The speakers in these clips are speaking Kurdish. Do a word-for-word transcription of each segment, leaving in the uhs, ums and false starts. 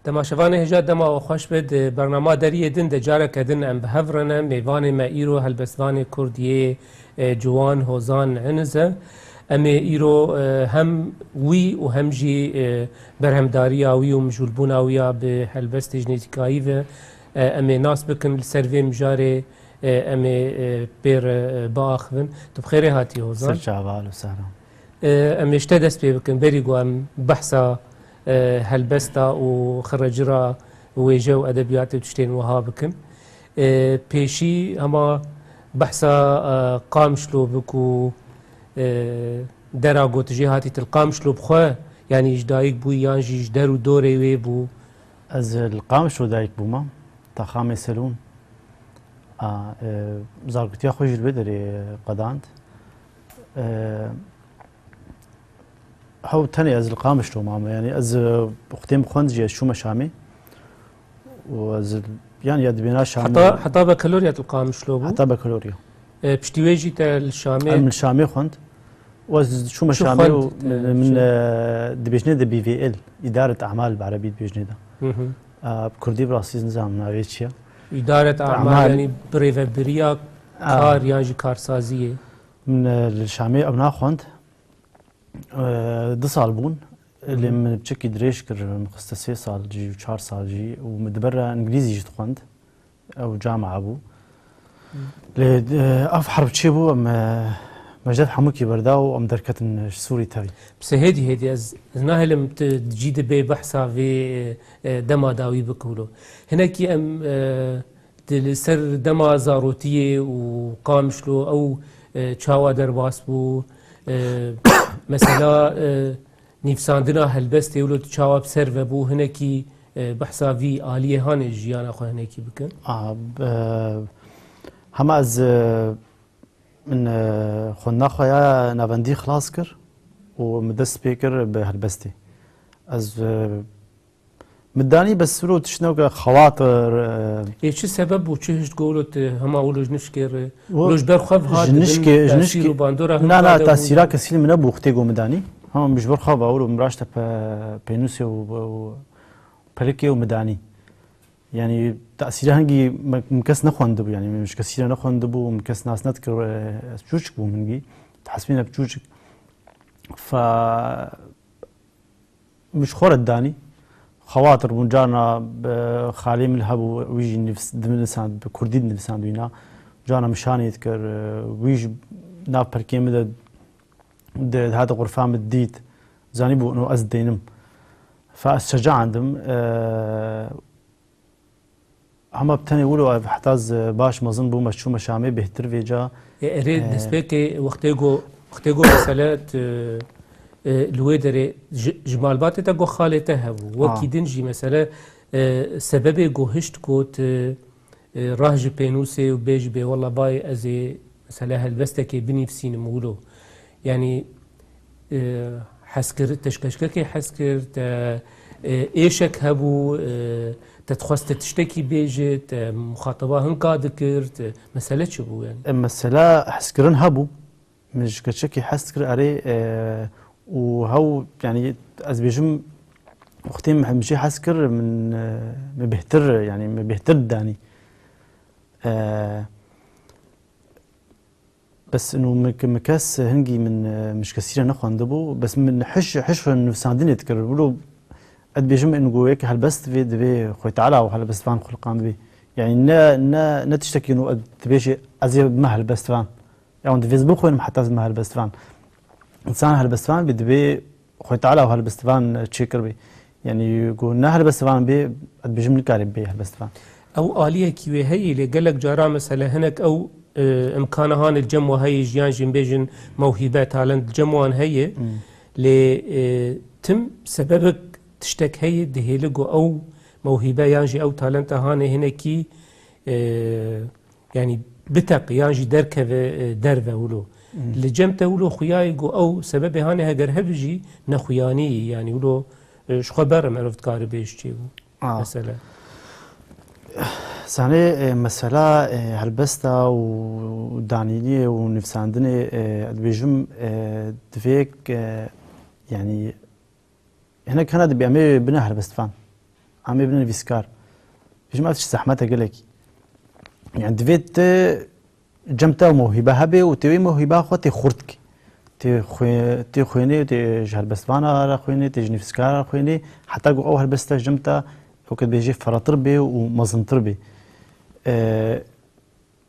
Temaşevanê hêja dema we xweş be, di bernama Deriyê Din de careke din em bi hev re ne. Mêvanê me îro helbestvanê Kurd yê, e, ciwan Hozan Iniz e. Em ê îro, e, hem wî û hem jî, e, berhemdariya wî û mijûlbûna wî ya bi helbestê ji nêzîkayî ve, e, em ê nas bikin. Li ser vê mijarê, e, em ê, e, pê re, e, biaxivin. Tu bi xêrê hatî Hozan. Ser çava, alo Sehran. E, em ê ji te dest pê bikin, berî ku em behsa, e, helbesta û xirrecira wêje û edebiyatê û tiştên wiha bikin. E, pêşî hema behsa, e, Qamişlo bi ku, e, dera ku tu jê hatî, tu li Qamişlo bi xwe, yanî ji dayik bûyî yan jî ji der û dorê wê bû? Ez li Qamişlo dayik bûme, Taxamê Selûm. A, e, zaroktiya xwe jî li wê derê qedand. E, Hew tenê ez li Qamişlo mame. Yanî ez, e, wextê min xwend jî ez çûme Şamê. Û ez, yanî ya dibêna Şamê. Heta, heta bakalorya tu li Qamişlo bû? Heta bakalorya. E, piştî wê jî te li Şamê? Em li Şamê xwend. Û ez çûme Şamê û min, e, dibêjinê de B V L, Îdaret Amal bi erebî dibêjinê de. Hı hı. E, bi kurdî bi rastî ez nizanim navê çi ye. Îdaret Amal, yanî birêvebiriya kar yan jî karsaziyê. Min, e, li Şamê ew naxwend. E, du sal bûn. Lê min piçekî dirêj kir, min xiste sê sal jî û çar sal jî û min di ber re îngilîzî jî dixwend. Ew camia bû. Lê, e, ev herb çêbû, em, e, me ji dev hemûkî berda û em derketin ji Sûrî tevî. Bi se hêdî hêdî ez, ez nahêlim tu cî dibê behsa vê, e, dema dawî bikewlo. Hinekî em, e, Di li ser dema zarotiyê û Qamişlo ew, e, çawa derbas bû? E, mesela, e, nivîsandina helbestê wilo tu çawa bi ser ve bû? Hinekî, e, behsa vî aliyê hanê jiyana xwe hinekî bikin. A, e, hema ez, e, min, e, xwendina xwe ya navendî xilas kir û min dest pê kir bi helbestê. Ez, e, Min danî bes wilo tişt ne weke xewatir, e. Ê çi sebeb bû, çi hişt ku wilo tu hema wilo ji nişkê re, wilo ji ber xwe ve hat ji dibin, nişkê, ji tesîr nişkê, û bandora hin na, na, qade bû? Tesîra kesî li min nebû wextê ku min danî. Hema min ji ber xwe ve wilo min raşte pe-, pênûsê û, û pelikê û min danî. Yanî tesîra hingî me, min kes nexwendibû, yanî min ji kesî re nexwendibû, min kes nas nedikir, e, ez çûçik bûm hingî. Dihesibîne bi çûçik. Fe Min ji xwe re didanî. Xewatir bûn, carna, e, xalê min hebû, wî jî nivîs-, dinivîsand, bi kurdî dinivîsand wîna. Carna min şanê dikir, e, wî ji nav perkê min de di-, dihate xurfa min didît. Zanîbû ino ez dênim. Fa ez şecaandim, e, Hema bi tenê wilo ev heta ez baş mezin bûm, ez çûme Şamê bêhtir vêca. E, erê, e, destpêkê wextê go, wextê go mesele tu, e, li wê derê ji, ji malbatê te go xalê te hebû. Wekî din jî mesele, e, sebebê go hişt got, e, e, rah ji pênûsê û bêjî bê wela bayê ez ê Mesela helbestekê binivîsînim wilo. Yanî, e, hez kir, te ji keçikekê hez kir, te, e, êşek hebû, e, te dixwest te tiştekî bêjî, te muxateba hinka dikir, te mesele çi bû yanî? E, mesela hezkirin hebû. Min ji keçikekê hez kir, erê, e, û hew, yanî ez bêjim, wextê min, min jê hez kir, min, e, min bêhtir, yanî min bêhtir didanî. E, Bes ino min, min kes hingî min, e, min ji kesî re nexwendibû, bes min hiş, hiş re nivîsandinê dikir. Wilo ez dibêjim, in go yek helbest divê, divê Xwedê Teala û helbestvan xuliqandibê. Yanî ne, ne, ne tiştekî ino ez dibêjê ez ê bime helbestvan. Ya hûn divê ez bixwînim heta ez bime helbestvan. Însan helbestvan bê, divê Xwedê Teala û helbestvan çêkiribê. Yanî ku ne helbestvan bê, ez dibêjim nikarê bê helbestvan. Ew aliyekî wê heye, lê gelek cara mesele hinek ew, e, imkana hanê li cem we heye, jiyan jî bêjin mewhîbe, talent li cem wan heye. Hmm. Lê, e, tim sebebek tiştek heye, dihêli ku ew mewhîbe yan jî ew talenta hanê hinekî, e, Yanî biteq yan jî derkeve, e, derve wilo. Hmm. Li cem te wilo xuyayê ku ew sebebê hanê heger hebi jî nexuyanî, yanî wilo, e, ji xwe ber re merov dikare bêje çêbû. A. Mesele. Zanê, e, mesela, e, helbesta û danîniyê û nivîsandinê, e, dibêjim, e, divê, e, yanî Hinek hene dibê em ê bine helbestvan. Em ê bine nivîskar. Bêjim ev tişt zehmet e gelekî. Yani divê te cem te mewhîbe hebe û tê wê mewhîba xwe tê xurt kî. Tê xwe-, tê xwênê, tê ji helbestvana re xwênê, tê ji nivîskara re xwênê. Heta ku ew helbesta cem te, weke dibêjê, feraqtir bê û mezintir bê. E,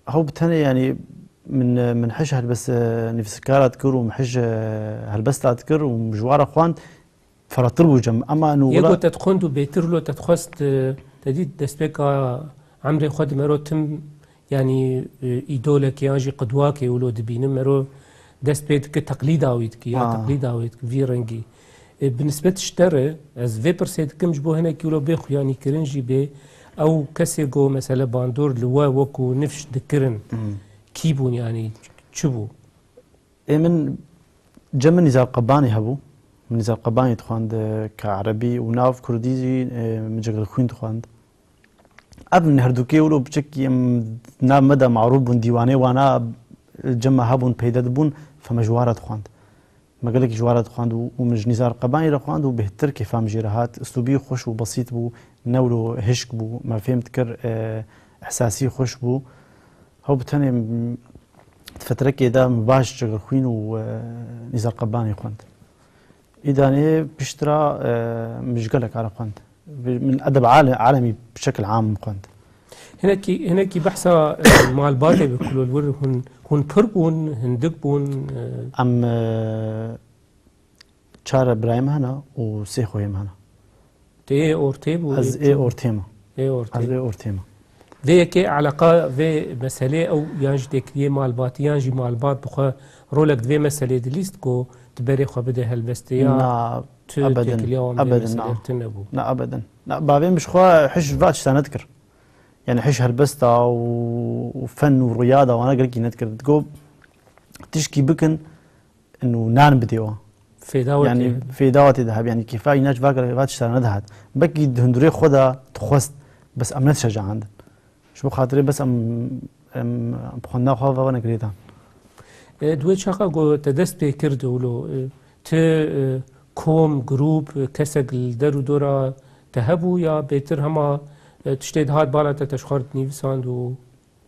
Hew bi tenê, yanî min, min hij helbes-, nivîskara dikir û min hij helbesta dikir û min ji wa re xwend, feraqtir bû cem. Ema eno Yê wela got te dixwend û bêtir lo te dixwest, e, te dît destpêka emrê xwe di mero tim, yanî, e, îdolekê yan jî qidwakê wilo dibînim, mero dest pê dike teqlîda wî dike ya Ha. teqlîda wî dike vî rengî. E, bi nisbet ji te re, ez vê pirsê dikim ji bo hinekî wilo bê xuyanîkirin jî bê, ew kesê ku mesele bandor li we wekû nifş dikirin, Hmm. kî bûn, yanî çi bû? Ê min, cem min Nîzar Qebanî hebû. Min Nîzar Qebanî dixwend, e, ka erebî û nav kurdî jî, e, min Cegirxwîn dixwend. Ev min herdûkê wilo piçekî em nav me de marûf bûn, dîwanê wana cem me hebûn, peyde dibûn, fe me ji wa re dixwend. Me gelekî ji wa re dixwend û, û min ji Nîzar Qebanî re xwend û bêhtir kêfa min jê re hat. Uslûbî xweş û besît bû, ne wilo hişk bû, me fêm dikir, e, ihsasî xweş bû. Hew bi tenê m-, di fetrekê de min baş Cegirxwîn û, e, Nîzar Qebanî xwend. Îdanê piştre, e, min ji gelek re xwend. Min edeb ale-, alemî bi şekil am xwend. Hinekî, hinekî behsa, e, malbatê bi kulol wir hûn, hûn pir bûn, hindik bûn, e? Em, e, çar birayê me hene û sê xweyê me hene. Tê ê ortê bû, Ez ê ê çi? ortê me. Ê ortê. Ez ê ortê me. Vê yekê eleqa vê meselê ew yan jî têkiliyê malbatî yan jî malbat bi xwe rolek di vê meselê dilîst ku tu berê xwe bide helbestê ya Na, tu ebedin, têkiliya wan vê ebedin, meselê na. tune bû. Na, ebedin. Na, bavê min ji xwe hiş va tişta nedikir. Yani hiş helbesta û, û fen û riyada wana gelkî nedikir. Digo tişkî bikin û nan bidê wan. Fêda we Yani tê. fêda we tê dihat, yani kêfa îna ji va, va tişta nedihat. Belkî di hundirê xwe de dixwest, bes em ne dişecaandin. Ji bo xatirê bes em, em, em bi xwendina xwe ve wene girêdan. E, di wê çaxa ku te dest pê kir de wilo, e, ti, e, kom, grûp, e, kesek li der û dora te hebû ya bêtir hema, e, tiştê dihat bala te, te ji xwe re dinivîsand û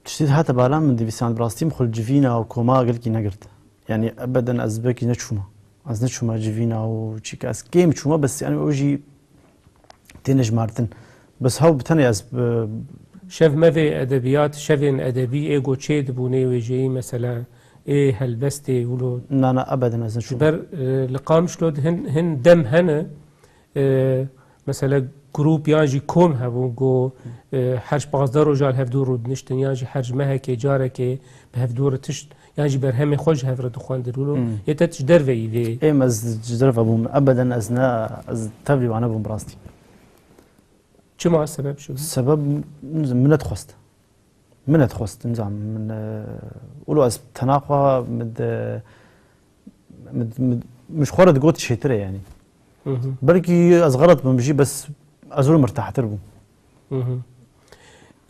Tiştê dihate bala min dinivîsand, bi rastî min xwe li civîna û koma gelkî negirt. Yani ebeden ez belkî neçûma. Ez neçûma civîna û çîka ez kêm çûma, bes yani ew jî têne jimartin. Bes hew bi tenê ez, e, Şev mevê edebiyat, şevên edebî ê ku çê dibûnê wêjeyî, mesela ê helbestê wilo. Na, na, ebeden ez neçûma. Ji ber, e, li Qamişlo hin, hin dem hene, e, mesela grûp yan jî kom hebûn ku, e, her ji pazdeh roja li hevdû rûdiniştin yan jî her ji mehekê carekê bi hevdû re tişt yan jî berhemê xwe ji hev re dixwendin. Wilo Hmm. yê te ji derveyî vê. Êm ez ji derve bûm. Ebeden ez ne, ez tevlî wane bûm bi rastî. Çima sebeb çi bû? Sebeb min nedixwest. Min nedixwest, nizam, min, e, wilo ez tena xwe, min de, min, min, min ji xwe re digot çêtir e, yani. Hı hı. Belkî ez xelet bim jî, bes ez wilo mirtahtir bûm. Hı hı.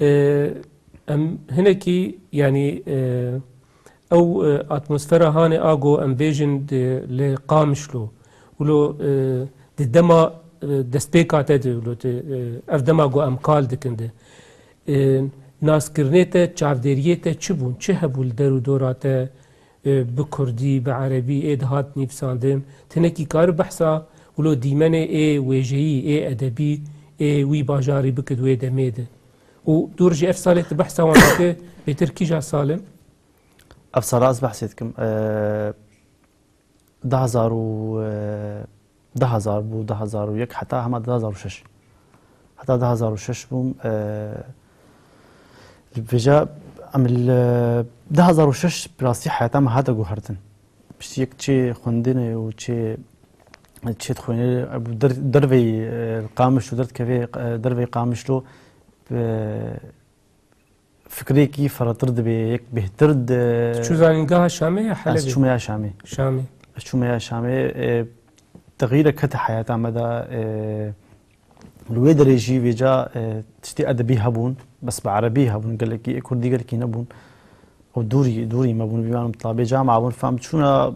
E, em hinekî, yani, e, ew, e, atmosfera hanê a go em bêjin di, li Qamişlo, wilo, e, di dema, e, destpêka te de, wilo di, e, ev dema go em kal dikin de, e, naskirinê te, çavdêriyê te çi bûn? Çi hebû li der û dora te, e, bi kurdî, bi erebî ê dihat nivîsandin? Tinekî kar behsa wilo dîmenê ê wêjeyî, ê edebî, ê wî bajarî bikid wê demê de. Û dûr ji ev salê tu behsa wan dike, bêtir kîja sal e? Ev sala ez behsê dikim, e, du hazar û, e, du hazar bû, du hazar û yek heta hema du hazar û şeş. Heta du hazar û şeş bûm, e, li vêja em li du hazar û şeş bi rastî heyata me hate guhertin. Piştî yek çê xwendinê û çê, çê dixwênê, ev der-, derveyî, e, Qamiş û derdikevê, e, derveyî Qamişlo, e, fikrekî feraqtir dibe, yek bêhtir di- Tu çû zanîngeha Şamê ya Helebê? Ez çûme ya Şamê. Şamê. Ez çûme ya Şamê. E, texîrek hate heyata me de, e, li wê derê jî vêca, e, tiştê edebî hebûn, bes bi erebî hebûn, gelekî, ê kurdî gelekî nebûn. Ew dûrî, dûrî me bûn, bîmanim tabê cama bûn, fam çûna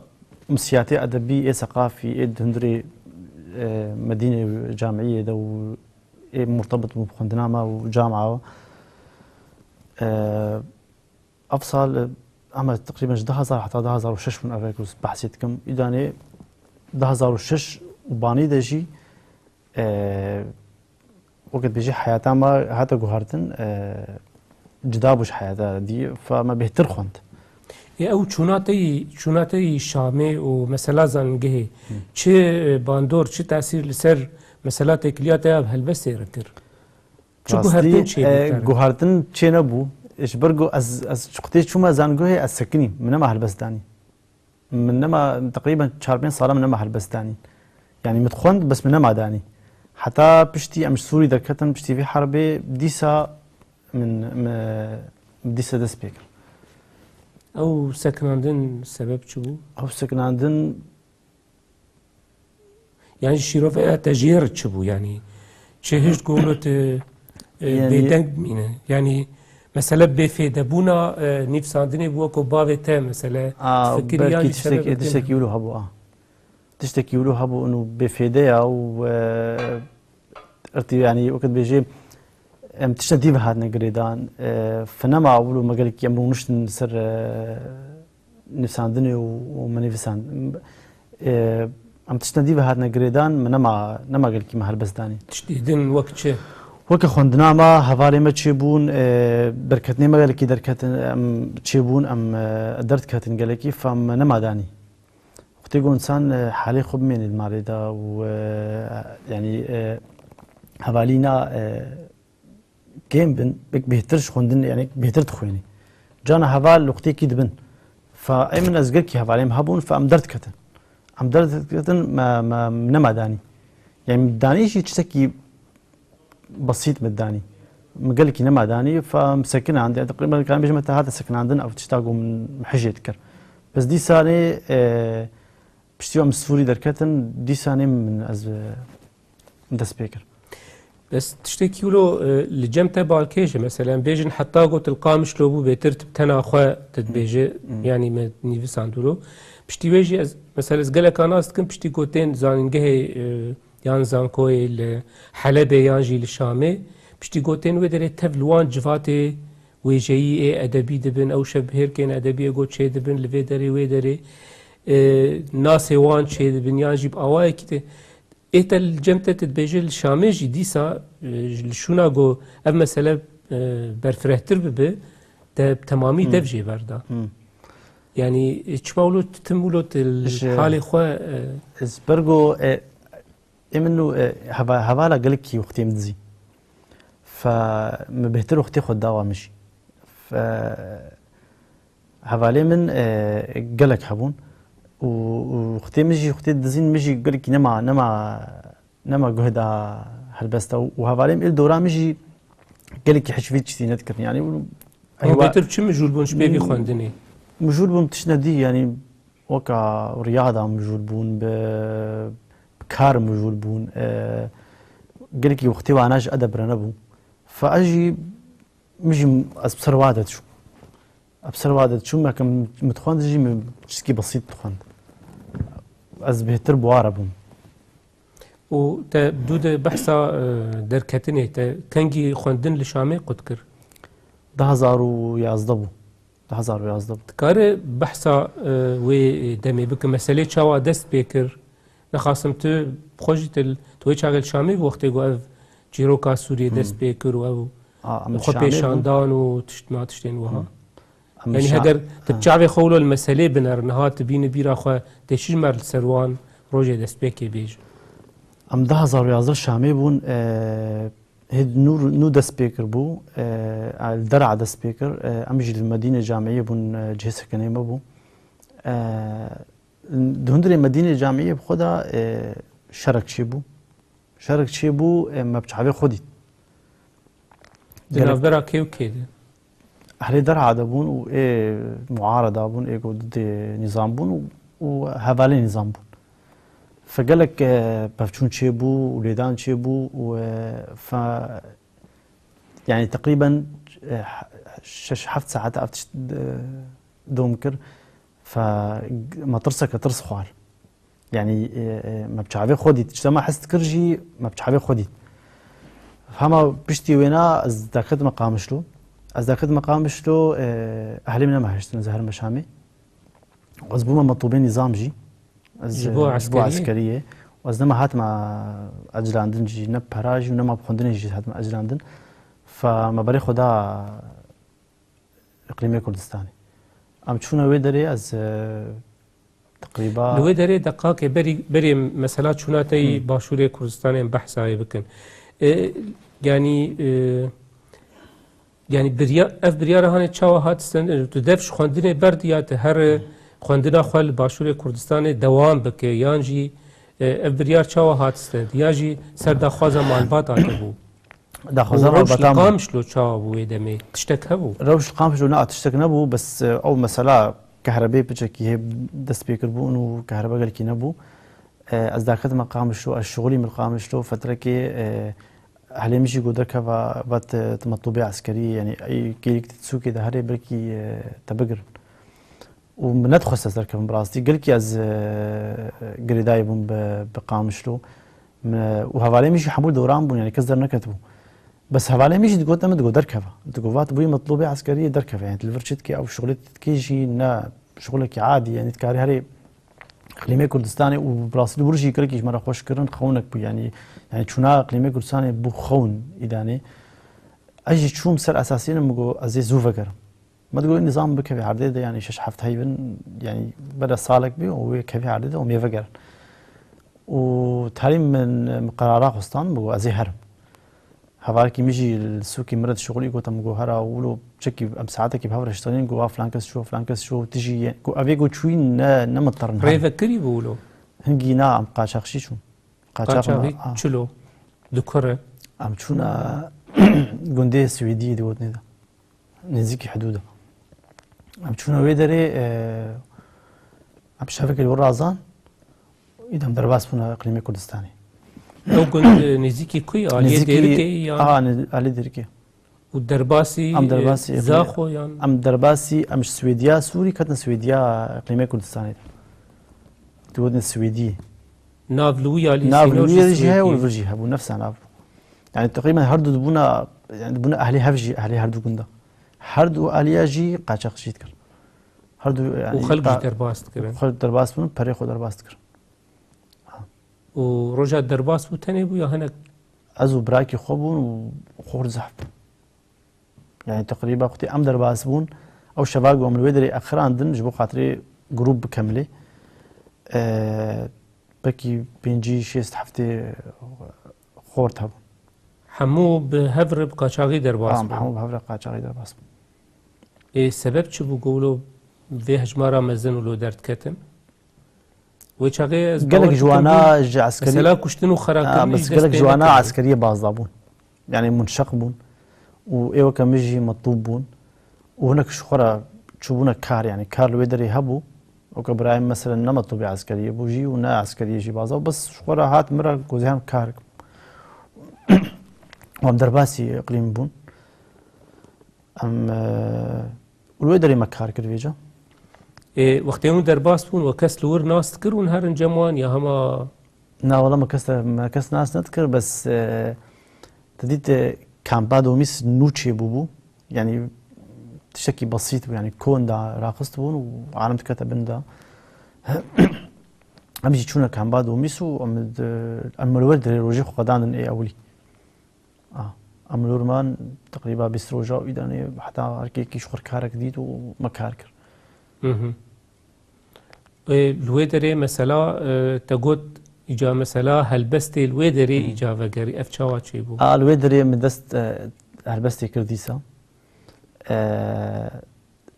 misiyatê edebî, ê seqafî, ê di hundirê, e, Medînê camiyê de û ê murtebit bû bi xwendina me û camia. E, ev sal, e, em teqrîben ji du hazar heta du hazar û şeş bûn, ev ku behsê dikim. Îdanê du hazar û şeş û banî de jî, e, wekî dibêjî heyata me hate guhertin, e, cida bû ji heyata dî, fa me bêhtir xwend. Ê, ew çûna te yî, çûna te yî Şamê û mesela zanîngehê, çi, e, bandor, çi tesîr li ser mesela têkiliya te ya bi helbestê re kir? Çi Rastî, guhertin çê e, bû te re? Guhertin çê nebû. Ji ber ku ez, ez ji qutê çûme zanîngehê ez sekinîm. Min nema helbest danî. Min nema teqrîben çar pênc sala min nema helbest danîn. Yanî min dixwend, bes min nema danî. Heta piştî em ji Sûrî derketin, piştî vî herbê dîsa min, min dîsa dest pê kir. Ew sekinandin sebeb çi bû? Ew sekinandin Yan jî şîroveya te jê re çi bû? Yanî çi hişt ku wilo tu, e, Yanî bêdeng bimîne? Yanî mesele bêfêdebûna, e, nivîsandinê bû ku bavê te mesele A, fikirî yan belkî jî tiştekî, sebebekî tiştekî ne? Wilo hebû, a. Tiştekî wilo hebû û bêfêde ya û, e, irtî, yanî wekî dibêjê, em tişta dî ve hatine girêdan. E, finema wilo me gelekî em rûniştin li ser, e, nivîsandinê û, û me nivîsand. E, em tişta dî ve hatine girêdan, me nema, nema gelekî me helbest danî. Tiştê din wek çi? Weke xwendina me, hevalê me çêbûn, e, derketinê me gelekî derketin, em çêbûn, em, e, derdiketin gelekî, fa me nema danî. Wextê ku însan, e, halê xwe bimênê di malê de û, e, yanî, e, hevalîna, e, kêm bin, wek bêhtir ji xwendin, yanî bêhtir dixwînî. Cana heval li wextêkî dibin. Fa ê min ez gelkî hevalê min hebûn, fa em derdiketin. Em derdiketin, me, me, me nema danî. Yanî danî jî tiştekî besît min danî. Min gelekî nema danî, fa min sekinand. Teqrîben karim bêjim te hate sekinandin, ev tişta ku min hijê dikir. Bes dîsanê, e, piştî em Sûrî derketin, dîsanê min ez, e, dest pê kir. Bes tiştekî wilo, e, li cem te balkêş e. Mesela em bêjin heta got li Qamişlo bû bêtir tu tena xwe tu dibêje, Hmm. yanî me nivîsand wilo. Piştî wê jî ez, mesela ez geleka nas dikim, piştî gotên zanîngehê, e, yan zankoyê li Helebê yan jî li Şamê, piştî gotên wê derê tev li wan civatê wêjeyî ê edebî dibin, ew şevbihêrkên edebiyê got çê dibin, li vê derê wê derê, e, nasê wan çê dibin, yan jî bi awayekî de ê te li cem te tu dibêje li Şamê jî dîsa, e, li şûna ku ev mesele, e, berfirehtir bibe, te bi temamî Hmm. dev jê berda. Hmm. Yanî, e, çima wilo tu tim wilo tu li Ji halê xwe, e, Ez bergo, e, ê min û, e, heva-, hevala gelekî wextê min dizî. Fe min bêhtir wextê xwe dawa min jî. Fe hevalê min, e, gelek hebûn û, û wextê min jî, wextê dizîn min jî gelekî nema, nema, nema guh da helbesta û, û hevalê min ê dora min jî gelekî hişvî tiştî nedikirin. Yanî, û Ew heywa- bêtir çi mijûl bûn ji pê vî Hmm. xwendinê? Mijûl bûn tiştine dî, yanî weka riyada mijûl bûn, bi, bi kar mijûl bûn. E, gelekî wextê wana ji edeb re nebû. Fe ez jî, min jî ez bi ser wa de diçûm. Ez bi ser wa de diçûm, weke min dixwend jî min tiştekî besît dixwend. Ez bêhtir bi wa re bûm. Û te dû de behsa, e, derketinê, te kengî xwendin li Şamê qut kir? Du hazar û yazdeh bû. Du hazar û yazdeh bû. Dikare behsa, e, wê demê bike? Meselê çawa dest pê kir? Nexasim tu xwe jî tu, tu wê çaxê li Şamê bû wextê ku ev çîroka Sûriyê dest Hmm. pê kir û ew A, em xwe Şamê bûn. pêşandan û tişt, na tiştên wiha. Hmm. Em Yanî şa-, heger tu ha. çavê xwe wilo li meselê biner, niha tu bîne bîra xwe, tê çi ji me re li ser wan rojê destpêkê bêje? Em du hazar û yazdeh Şamê bûn, e, hê nû, nû dest pê kir bû, e, li Der'a dest pê kir, e, em jî li Medînê Camiyê bûn, e, cihê sekinê me bû. E, di hundirê Medînê Camiyê bi xwe de, e, şerek çêbû. Şerek çêbû, e, me bi çavê xwe dît. Di Gerek- navbera kê û kê de? Ehlê Der'a de bûn û ê muareda bûn, ê ku didê nîzam bûn û, û hevalê nîzam bûn. Fe gelek, e, pevçûn çêbû û lêdan çêbû û, e, fe, yanî teqrîben, e, şeş heft saet ev tişt, e, dom kir. Fe me tirseke tirs xwar. Yanî, e, e, me bi çavê xwe dît. Tişta me hez dikir jî me bi çavê xwe dît. Hema piştî wêna ez derketime Qamişlo. Ez derketime Qamişlo, e, ehlê min nema hiştin, ez herime Şamê. Ez bûme metûbê nîzam jî. Ez, Ji bo e, ji bo eskeriyê? eskeriyê. Û ez nema hatime eclandin jî, ne pera jî û nema bi xwendinê jî hatime eclandin. Fe me berê xwe da Îqlîmê Kurdistanê. Em çûne wê derê, ez, e, teqrîba Li wê derê deqakê berî, berê mesela çûna te yî Başûrê Kurdistanê em behsa wê bikin. E, yanî, e, yanî birya-, ev biryara hanê çawa hat stendin? Tu dev ji xwendinê berdiya, tu here xwendina xwe li Başûrê Kurdistanê dewam bike, yan jî, e, ev biryar çawa hat stend? Yan jî ser daxwaza malbata te bû? Daxwaza Û rewş li malbata min. Qamişlo çawa bû wê demê? Tiştek hebû? Rewş li Qamişlo na tiştek nebû, bes, e, ew mesela kehrebê piçekî hê dest pê kiribûn û kehrebe gelkî nebû. E, ez daketime Qamişlo, ez şixulî min Qamişlo, fetrekê, e, ehlê min jî got derkeva, vat, e, tu metûbê eskerî, yanî ey kêlîk tu sûkê de herê belkî, e, te bigirin. Û min nedixwest ez derkevim bi rastî. Gelkî ez, e, girêdayî bûm bi, bi Qamişlo. Min, û hevalê min jî hemû li doran bûn, yanî kes derneketibû. Bes hevalê min jî digot, em digot derkeve. Digot, vat bûyî metlûbê eskeriyê derkeve. Yanî tu li vir çi dikê, ew şixulê tu dikê jî ne şixulekî adî. Yanî dikarî herê Îqlîmê Kurdistanê û bi rastî li wir jî gelkî ji me re xweş kirin, xewnek bû. Yanî, yanî çûna Îqlîmê Kurdistanê bû xewn îdanê. Ez jî çûm ser esasiyê min got, ez ê zû vegerim. Me digot nîzam bikevê erdê de, yanî şeş heft heyvin, yanî bere salek bî û wê kevî erdê de û mêve gerin. Û tarî min, min qerara xwe stand, min got ez ê herim. Hevalekî min jî li sûkî min re dişixulî, got em got hera wilo çekî em saetekî bi hev re şixulîn, got wa filan kes çû, filan kes çû, tu jî ye. Got ev ê got çûyî ne, ne min terin herim. Rêvekirî bû wilo? Hingî na, em qaçaxçî çûn. Qaçax Qaçaxî ma, a. Çilo? Di kure? Em çûne gundê Swêdiyê digotinê de. Nêzîkî hidûda. Em çûne wê derê, e, em şevekê li wir razan, îdî em derbas bûne Îqlîmê Kurdistanê. Ew gund, e, nêzîkî ku ye? Aliyê Nêzîkî, Dêrikê yan? A, ne-, aliyê Dêrikê. Û derbasî, Em derbasî e, Îqlî-, Zaxo yan? Em derbasî, em ji Swêdiya Sûrî ketine Swêdiya Îqlîmê Kurdistanê de. Digotin Swêdiyê. Nav li wî alî Nav li sînor wî jî jî heye û Swêdiyê. Li vir jî hebû, nefsa nav bû. Yanî teqrîben her du dibûna, yanî dibûna ehlê hev jî, ehlê her du gunda. Her du aliya jî qaçaxçî dikir. Her du, yanî Û xelk jî qa-, derbas dikirin. Xelk derbas bûn, perê xwe derbas dikir. Ha. Û roja derbas bû tenê bû ya hinek? Ez û birakî xwe bûn û xor zehf bûn. Yanî teqrîba wextê em derbas bûn, ew şeva ku em li wê derê exirandin ji bo xatirê grûp bikemilê, e, belkî pêncî, şêst, heftê xort hebûn. Hemû bi hev re bi qaçaxî derbas Em bûn? Hemû bi hev re qaçaxî derbas bûn. Ê, sebeb çi bû ku wilo vê hejmara mezin wilo derdiketin? Wê çaxê ez Gelek bawer ji dikim wana vî ji eskerî-, mesela kuştin û xerakirin Ha, bes jî gelek dest ji pê wana nekiribû. Eskeriyê bazda bûn. Yanî munşeq bûn. Û ê weke min jî metlûb bûn. Û hinek ji xwe re çûbûne kar, yanî kar li wê derê hebû. Weke birayê min meselen ne metlûbê eskeriyê bû jî û ne eskeriyê jî bazda bû. Bes ji xwe re hat min re gozê hem kar. Û em derbasî îqlîm bûn. Em, e, û li wê derê me kar kir vêca. Ê, wextê hûn derbas bûn, we kes li wir nas dikir hûn herin cem wan ya hema? Na, wela me kes, me kes nas nedikir, bes, e, te dît, e, kampa domîs nû çêbûbû. Yanî tiştekî besît bû, yanî kon da raxist bûn û alem dikete bin da. Em jî çûne kampa domîs û em di, em li wir derê rojê xwe qedandin ê ewilî. A, em li wir man teqrîba bîst roja û îdanê heta her kêkî ji xwe karek dît û me kar kir. Mhm. Ê, li wê derê mesela, e, te got îca mesela helbestê li wê derê Hmm. îca vegerî. Ev çawa çêbû? A, li wê derê min dest, e, helbestê kir dîsa. E,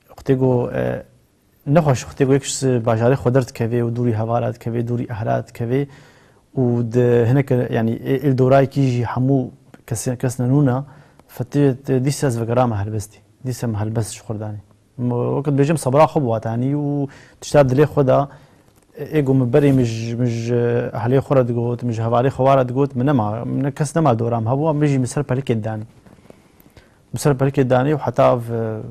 wextê ku, e, nexweş, wextê ku yek ji bajarê xwe derdikevê û dûrî hevala dikevê, dûrî ehla dikevê û di hinek, yanî ê, ê dorayekî jî hemû kes, kes nenûna, fetê dîsa ez vegerame helbestî. Dîsa min helbest ji xwe danê. Wekî dibêjim sebra xwe bi watanî û tişta dilê xwe da, ê ku min berê min ji, min ji ehlê xwe re digot, min ji hevalê xwe re digot, min nema, min kes nema doram hebû, min jî min ser pelikê danî. Min ser pelikê danî û heta ev, e,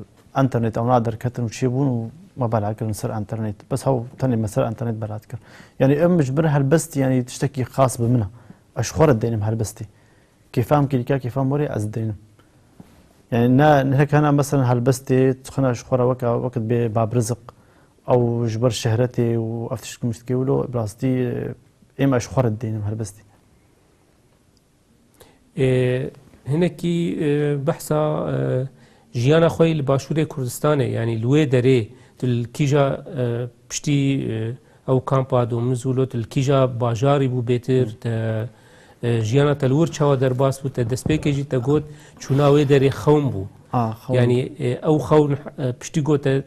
enternet ewna derketin û çêbûn û me bela kirin ser enternet. Bes hew tenê me ser enternet bela dikir. Yanî ev min ji min helbestî, yanî tiştekî xas bi min e. Ez ji xwe re dênim helbestî. Kêfa em kêlîka kêfa morê ez dideynim. Yani ne, ne hek hena mesela helbestê, tu xina ji xwe re weke, wekit bê Babrizq, ew ji ber şehretê û ev tişt ku mişt kê wilo, bi rastî, e, êm ez ji xwe re dideynim helbestê. Ê, hinekî, e, behsa, e, jiyana xwe yî li Başûrê Kurdistanê, yanî li wê derê, tu li kîja, e, piştî, e, ew kampa Domiz û lo, tu li kîja bajarî bû bêtir, te, e, jiyana te li wir çawa derbas bû, te destpêkê jî te got, çûna wê derê xewn bû. A, xewn. Yanî, e, ew xewn, e, piştî got te,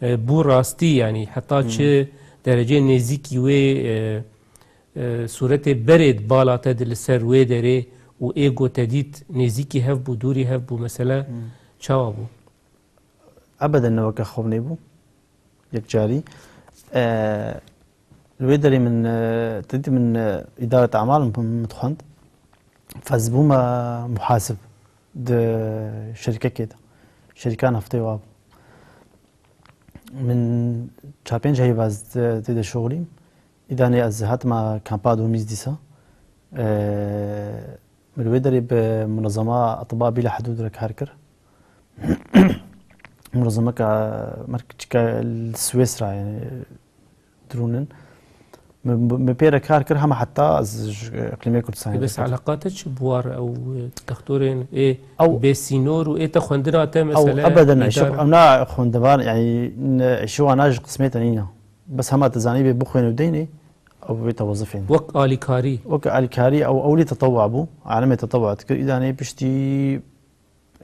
e, bû rastî, yanî heta çi derecê nêzîkî wê, e, e, sûretê berê di bala te de li ser wê derê û ê ku te dît nêzîkî hev bû, dûrî hev bû, mesele çawa bû? Ebeden ne weke xewnê bû, yekcarî. E, li wê derê min, e, te dî min, e, îdaret emal min, min dixwend. Fez bûme muhasib di şerîkekê de. Şerîka naftê wa bû. Min çar pênc heyva ez tê de şoxlîm. Îdanê ez hatime kampa Domîz dîsa. Ee, min wê derê bi munezema Etiba Bîla Hidûd re kar kir. Munezemeka merkçika li Swêsra, yani, dirûn in. Min, min pê re kar kir hema heta ez ji Îqlîmê Kurdistanê Bes derketim. Eleqa te çi bi war ew, e, textorên ê Ew bê sînor û ê te xwendina te Ew mesele ebeden îşe, îdare? Ew na xwendevan, yani, ne, îşe wan na ji qismê te nîne. Bes hema te zanî bê bixwêne û deynê, ew bê te wezifên. Wek alîkarî? Wek alîkarî, ew ewlî tetewa bû. Alemê tetewa dikir. Îdanê piştî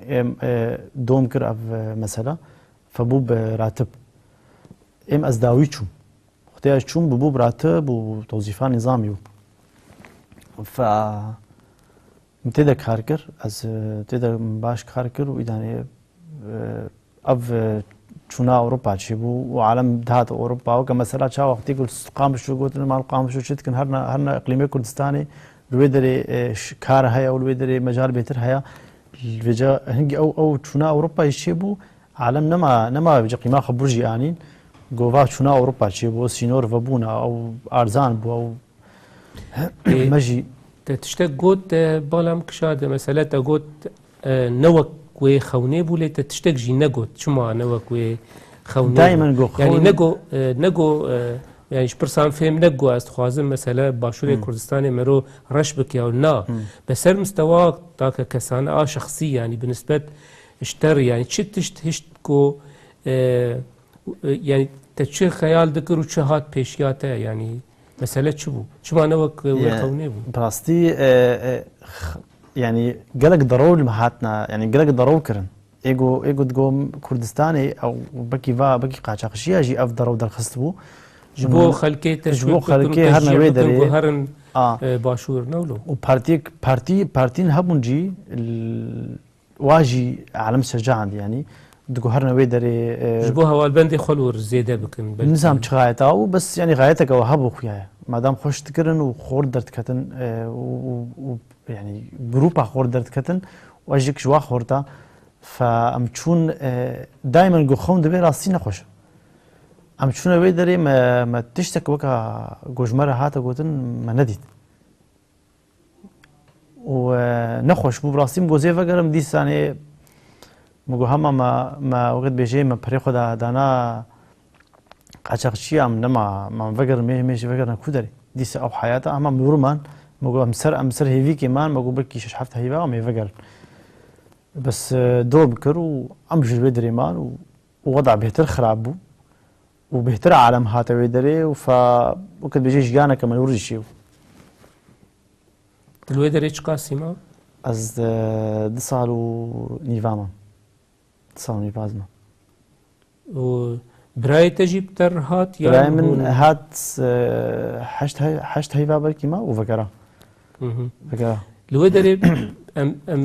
Êm, e, dom kir ev, e, mesela, febû bi ratib. Êm ez dawî çûm. Wextê ez çûm, bibû bi ratib û tewzîfa nîzamî bû. Fe, min tê de kar kir, ez, e, tê de baş kar kir û îdanê, e, ev, e, çûna Ewropa çêbû û alem dihat Ewropa. Weke mesela çawa wextê ku li Qamişlo gotin, mal Qamişlo çi dikin, herna, herna iqlîmê Kurdistanê, li wê derê, e, ş-, kar heye û li wê derê mecal bêtir heye. Li vêca hingî ew, ew çûna Ewropayê çêbû, alem nema, nema vêca qîma xwe burjî anîn. Gova çûna Ewropa çêbû, sînor vebûna, ew arzan bû, ew Ê, me jî te tiştek got, te bala min kişande, mesele te got, e, ne wek wê xewnê bû, lê te tiştek jî negot. Çima ne wek wê xewnê bû? Daymen got Yani xewn- nego, e, nego, e, yani ji pirsan fêm nego ez dixwazim mesele Başûrê Hmm. Kurdistanê mero reş bike ya na. Hmm. Be ser mistewa take kesane a şexsî yani bi nisbet ji te re yani çi tişt hişt ku, e, e, yani te çi xeyal dikir û çi hat pêşiya te yani mesele çi bû? Çima ne wek wê Ya, xewnê bû? Bi rastî, e, e, x-, yani gelek derew li me hatine, yani gelek derew kirin. Êgo, êgo digo Kurdistanê ew bekî va, bekî qaçaxçiya jî ev derew derxist bû. Ji bo Hmm. xelkê te Ji bo xelkê her newê derê. Guherin, A. e, başûr ne wilo? Û partiyek, partî, partîn hebûn jî l-, wa jî alem şecaand, yani diguherine wê derê, e, Ji bo hevalbendê xwe li wir zêde bikin, belkî. Nizam çi xayeta û bes, yani xayeteke we hebû xuya ye. Madam xweş dikirin û xor derdiketin, e, û, û, û, yani grupa xor derdiketin û ez jî ji wa xorta. Fe em çûn, e, daymen ku xewn dibe rastî nexweş. Em çûne wê derê me, me tiştek weka ku ji me re hate gotin me nedît. Û, e, nexweş bû, bi rastî min got zê vegerim, dîsanê min got hema me, me wekit bêjê me perê xwe da, dana qaçaxçiya, em nema, me vegerin, mê, mê jî vegerine ku derê. Dîsa ew heyata, hema min wir man, min got em ser, em ser hêvîkê man, min got belkî şeş heft heyva em ê vegerin. Bes, e, dom kir û em ji wê derê man û, û weda bêhtir xirab bû û bêhtir alem hate wê derê û fe wekit bêjê jiyaneke me wir jî çêbû. Tu li wê derê çiqas sî ma? Ez, e, du sal û nîva mam. Du sal û nîva ez mam. Û birayê te jî bi te re hat yan Birayê min hûn? Hat, e, heşt hey-, heşt heyva belkî ma û vegera. Hı hı. Vegera. Li wê derê em, em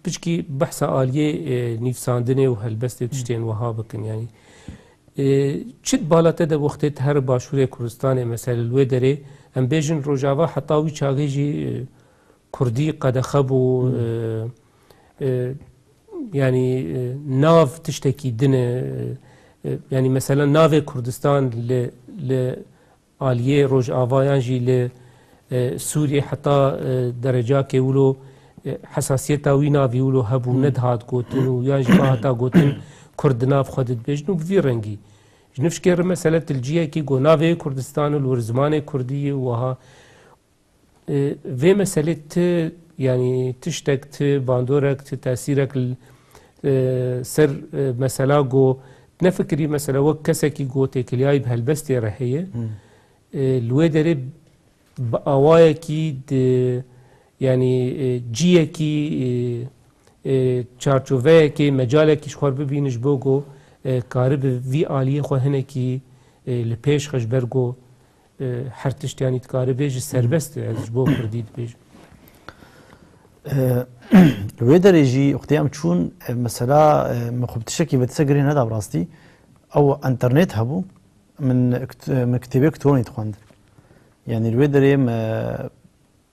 piçkî behsa aliyê, e, nivîsandinê û helbestê û tiştên wiha bikin. Yani, e, çi di bala te de wextê tu here Başûrê Kurdistanê, mesela li wê derê, em bêjin Rojava heta wî çaxê jî, e, Kurdî qedexe bû, Hmm. e, e, yani, e, nav tiştekî din e, e, yani mesela navê Kurdistan li, li aliyê Rojava yan jî li, e, Sûriyê heta, e, derecakê wilo, e, hesasiyeta wî navî wilo hebû, nedihat gotin û yan jî bihata gotin Kurd di nav xwe de dibêjin û bi vî rengî. Ji nifşkê re mesele tu li ciyekî go navê Kurdistan û li wir zimanê Kurdî ye û wiha. E, vê meselê ti, yanî tiştek, ti bandorek, ti tesîrek li, e, ser, e, mesela go nefikirî mesela wek kesekî go têkiliyayî bi helbestê re heye. E, li wê derê bi awayekî di, yanî, e, ciyekî, e, e, çarçoveyekê, mecalekî ji xwe bibînin ji bo ku, e, karibe vî aliyê xwe hinekî, e, li pêş xe ji ber ku, e, her tişt yanî dikaribe ji serbest e, ez ji bo Kurdî dibêjim. E, Li wê derê jî wextê em çûn, e, mesela, e, min xwe bi tiştekî vedise girê neda bi rastî. Ew enternet hebû, min kt-, min kitêbê Kutronî dixwend. Yanî li wê derê me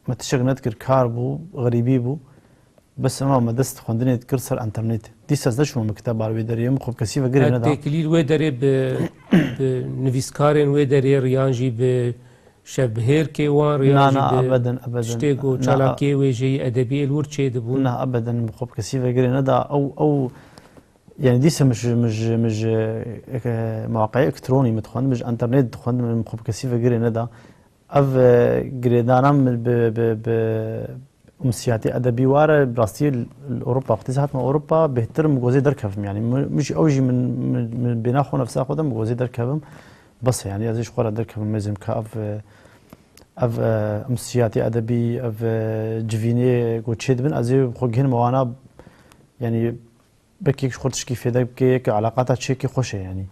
Me tiştek nedikir, kar bû, xerîbî bû. Bes ema me dest xwendinê dikir ser enternetê. Dîsa ez neçûme mekteba li wê derê, min xwe bi kesî ve girê neda. Têkilî li wê derê bi, bi nivîskarên wê derê re yan jî bi şevbihêrkê wan re yan Na, jî na, bi ebeden, ebeden. Tiştê ku Na, çalakiyê wêjeyî edebî ê li wir çêdibûn. Na, ebeden, min xwe bi kesî ve girê neda. Ew, ew, yani dîsa min ji, min ji, min ji, e, mewaqeyê elektronî min dixwend, min ji enternet dixwend, min xwe bi kesî ve girê neda. Ev, e, girêdana min bi, bi, bi umsiyatê edebî ware, bi rastî li, li Ewropa, wextî ez hatime Ewropa, bêhtir min gozê derkevim. Yanî min, min jî, ew jî min, min, min bêna xwe nefsa xwe de min gozê derkevim. Bes e, yanî ez ê ji xwe re derkevim, mêzim ka ev, e, ev, e, umsiyatê edebî, ev, e, civînê ku çê dibin, ez ê xwe gihînim wana, yanî belkî yek ji xwe tişkî fêde bike, yek eleqata çêkê xweş e, yanî.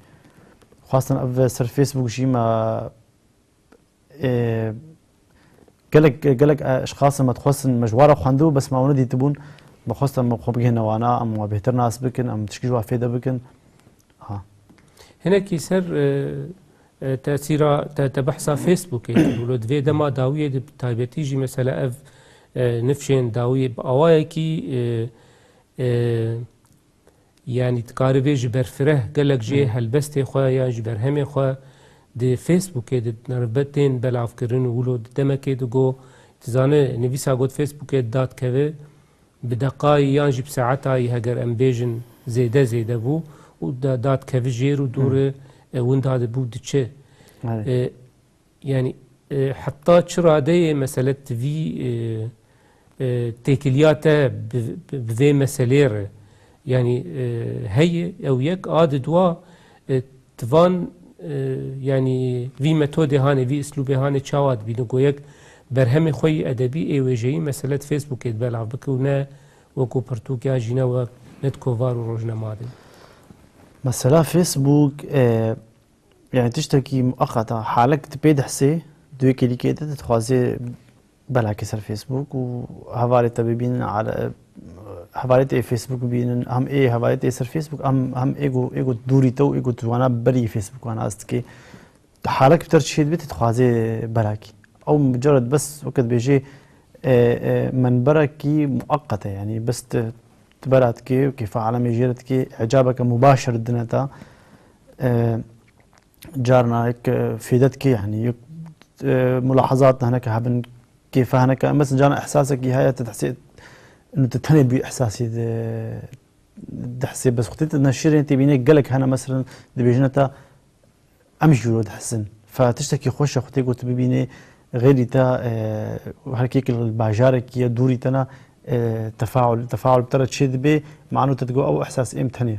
Xwestin ev ser Facebook jî me Ê, gelek, gelek, e, eşxasin me dixwestin, me ji wan re xwendibû, bes me wan nedîtibûn. Me xwest em xwe bigihîne wana, em wan bêhtir nas bikin, em tişkî ji wan fêde bikin. Ha. Hinekî ser, e, e, tesîra te, te behsa Facebookê kir. Wilo di vê dema dawiyê de bi taybetî jî mesela ev, e, nifşên dawiyê bi awayekî, e, e, Yanî dikaribê ji berfireh gelek jê helbestê xwe yan jî berhemê xwe di Facebookê de di navbetên belavkirin û wilo di demekê de got, dizane nivîsa got Facebookê dadkeve, bi deqayî yan jî bi saetayî heger em bêjin zêde zêde bû û da-, dadkevi jêr û dûre, e, winda de bû diçe. Evet. E, Yanî, e, heta çi radeyê mesele tivî, e, e, têkiliya te bi, bi, bi vê meselê re, yanî, e, heye, ew yek, a di dua, e, tivan, e, yanî vî metodê hanê, vî islûbê hanê çawa dibîne? Go yek berhemê xwe yî edebî ê wêjeyî mesele di Facebookê de belav bike û ne wekû pirtûk ya jî ne wek ne di kovar û rojnema de. Mesela Facebook, e, Yani tiştekî muqeqet e. Halek tu pê dihsê, di wê kêlîkê de tu dixwazê belakê ser Facebook û hevalê te bibînin, ale-, hevalê te ê Facebook bibînin, hem ê hevalê te ê ser Facebook, hem, hem ê ku, ê ku dûrî te û ê ku tu wana berî Facebook wana ez dikê. Tu halek bi te re çê dibê, tu dixwazê belakî. Ew mucared bes weke dibêjê, e, e, menberekî muqeqet e. Yani bes tu, tu bela dikê û kêfa alemê jê re dikê, icabeke mubaşir dine te. E, Carna yek, e, fêde dike, yanî yek, e, mulahazat hineke hebin, kêfe hineke, mesela carna ihsasekî heye, tu dihsê, inu tu tenê bî ihsasî di, dihsê, bes wextê tu neşirên tê bînê gelek hene, mesela dibêjine te, em jî wilo dihsin. Fe tiştekî xweş e, wextê ku tu bibînê xêrî te, e, her kêk li bajarekî ye, dûrî te ne, e, tefaul, tefaul bi te re çê dibe, mano te digo ew ihsas êm tenê.